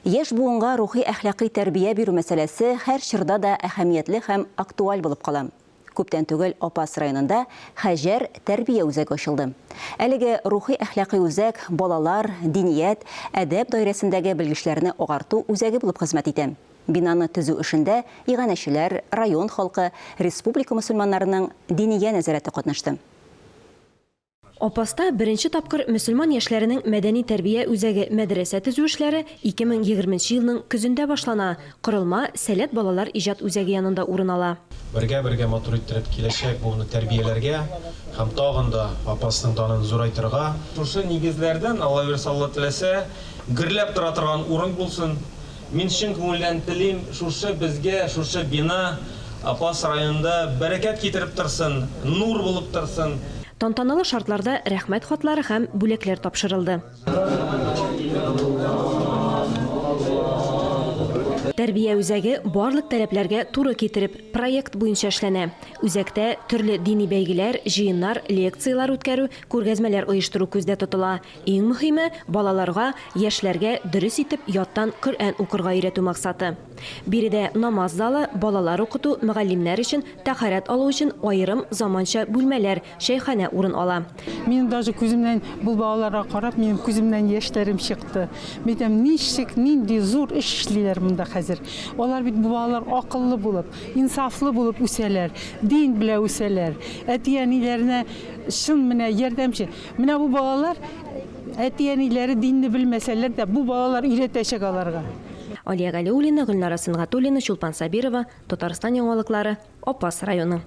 Яшь буынга рухи-әхлакый тәрбия бирү мәсьәләсе һәр чорда да әһәмиятле һәм актуаль булып кала. Күптән түгел Апас районында Хәҗәр тәрбия үзәге ачылды. Әлеге рухи-әхлакый үзәк балалар, диният, әдәп даирәсендәге белгечләрне агарту үзәге булып хезмәт итә. Бинаны төзү эшендә иганәчеләр, район халкы, республика мөселманнарының Диния нәзарәте катнашты. Апаста беренче тапкыр мөселман яшьләренең мәдәни-тәрбия үзәге мәдрәсә төзү эшләре 2020 нче елның көзендә башлана. Корылма Сәләт балалар иҗат үзәге янында урын ала. Бергә-бергә матур иттереп киләчәк буынны тәрбияләргә һәм тагын да Апасның данын зурайтырга. Шушы нигезләрдән, Алла бирса, Алла теләсә, гөрләп тора торган урын булсын. Мин чын күңелдән телим, шушы безгә, шушы бина Апас районында бәрәкәт китереп торсын, нур булып торсын. Тантаналы шартларда Рәхмәт хатлары һәм бүләкләр тапшырылды. Тәрбия үзәге барлык таләпләргә туры китереп, проект буенча эшләнә. Үзәктә төрле дини бәйгеләр, җыеннар, лекцияләр үткәрү, күргәзмәләр оештыру күздә тотыла. Иң мөһиме, балаларга, яшьләргә дөрес итеп яттан Коръән укырга өйрәтү максаты. Биредә намаз залы, балалар укыту, мөгаллимнәр өчен, тәһарәт алу өчен аерым заманча бүлмәләр, чәйханә урын ала. Минем даже күземнән, бу балаларга карап, минем күземнән яшьләрем чыкты. Мин әйтәм, ничек, нинди зур эш эшлиләр монда хәзер. Алар бит, бу балалар акыллы булып, инсафлы булып үсәләр, дин белә үсәләр. Әти-әниләренә чын менә ярдәмче. Менә бу балалар, әти-әниләре динне белмәсәләр дә, бу балалар өйрәтәчәк аларга. Алия Галиуллина, Гөлнара Сөнгатуллина, Чулпан Сабирова, Татарстан яңалыклары, Апас районы.